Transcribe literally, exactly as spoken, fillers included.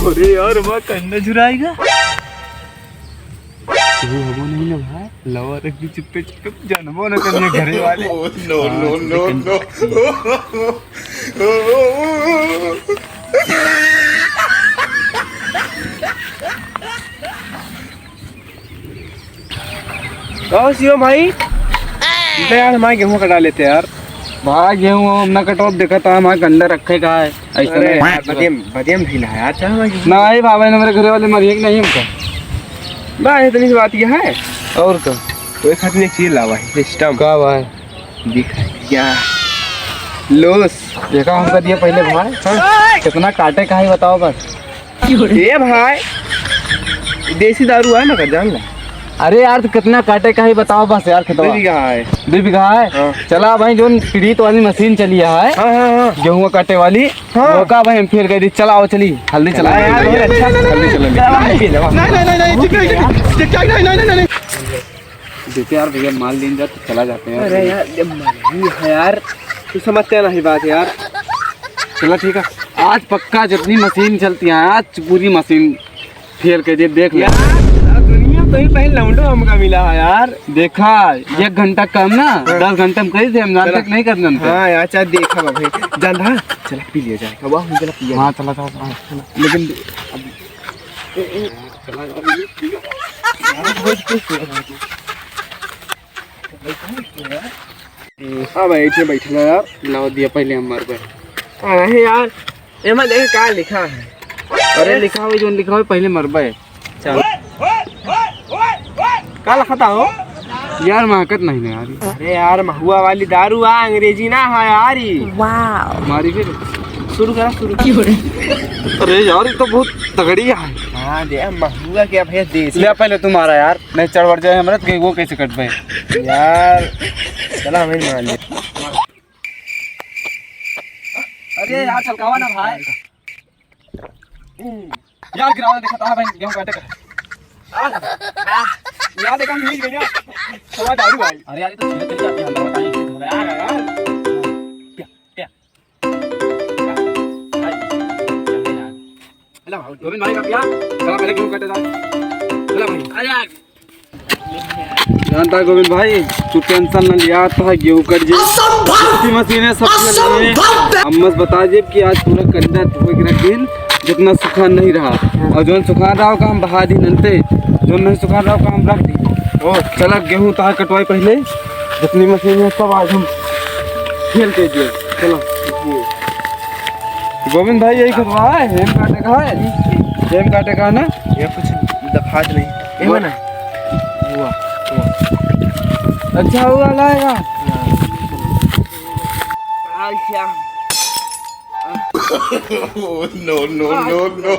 अरे यार, हमार कंधा झुराइगा। तू हबो नहीं ना भाई, लवर एक भी चुप्पे चुप्पे जानबो ना करिए घरे वाले। Oh, no, no, no, no। कहो शिवम भाई, ले यार, हमारे गेहूं कटा लेते यार। भाई, गेहूं हम ना कटोब, देखा था हमारे कंधा रखे का है, ऐसा अरे नहीं। यार, बदियम, बदियम भी ला यार, चल भाई। नहीं बाबा, ना मेरे घरे वाले मरिए कि नहीं हमका। बा, इतनी सी बात यह है। और का? तो एक हाथ में एक चीज लावा है, सिस्टम। का भाई? दिखाइया। लोस। देखा हमका दिया पहले भाई। हाँ? कितना काटे का है बताओ बस। ए भाई, देसी दारू है ना, जान ले। अरे यार, तो कितना काटे का है बताओ बस यार, खेतवा। दो बीघा है। दो बीघा है? हाँ। चला भाई, जोन पीड़ित वाली मशीन चली है, हाँ, हाँ, हाँ। गेहूं काटे वाली, हाँ। वो का भाई हम फेल कर दी। चलाओ, चली, हल्दी चला। हाँ यार, बहुत अच्छा। हल्दी चला। नहीं, नहीं, नहीं, नहीं, नहीं, नहीं, नहीं, नहीं। देते यार भैया, माल लेन जा तो चला जाते हैं। अरे यार, जब मजबूरी है यार, तू समझते नहीं बात यार। चला ठीक है, आज पक्का जितनी मशीन चलती है, आज पूरी मशीन फेल कर दिए, देख ले। यार, दुनिया तो ही पहले लौंडो हमका मिला है यार। देखा, एक घंटा काम ना, हाँ। दस घंटा में करी थे हम, जान चला। तक नहीं कर जानते। हाँ यार, चल देखा बा भाई, जान रहा, चला पी लिया जाए, वाह, चला पिया। हाँ, चला, चला, चला। लेकिन अब हाँ भाई, इठे बैठना यार। लाओ दिया पहले हम मरबे। अरे यार, एमा देख का लिखा है। अरे लिखा हो, जोन लिखा हो, पहले मरबे। चल। का लिखा था हो? यार, महकत नहीं ना यार। अरे यार, महुआ वाली दारू आ, अंग्रेजी ना है यार ई। मारी फिर। शुरू करा, शुरू। अरे यार, ये तो बहुत तगड़ी है। हाँ, दे, महुआ के भैया देसी। ले, पहले तुम्हारा यार, नहीं चढ़ बढ़ जाए हमरा, तो वो कैसे कट पाए? यार, चला, हमें मान ले। अरे यार, छलकावा ना भाई। यार, गिरावा, देखा था भाई, गेहूं काटे का। आ, आ, यार, देखा, मिल गया। सवा दारू भाई। अरे यार, ये तो धीरे चल जाते हैं, अंदर बताइए, इससे धीरे। यार, यार। क्या? क्या? हेलो, गोविंद भाई का क्या? चला, पहले गेहूं काटे था। चला भाई। अरे यार। जानता है गोविंद भाई, तू टेंशन न लिया, तो है गेहूं कट जे। असंभव! जितनी मशीन है, सब चल रही है। असंभव! हम बस बता देब कि आज पूरा कंधा धोए के रख दिन, जितना सूखा नहीं रहा। और जोन सूखा रहा होगा, हम बहा दी नलते, जोन नहीं सूखा रहा होगा, हम रख दी। ओके। चला, गेहूं तहार कटवाई पहले, जितनी मशीन है, सब आज हम फेल कर दिए। चलो। गोविंद भाई, यही कटवा है, हेम काटे का है? हेम काटे का है ना? ये कुछ दफात नहीं। ये बना। हुआ, हुआ। अच्छा हुआ लाएगा। अच्छा। Oh, no, no, no, no।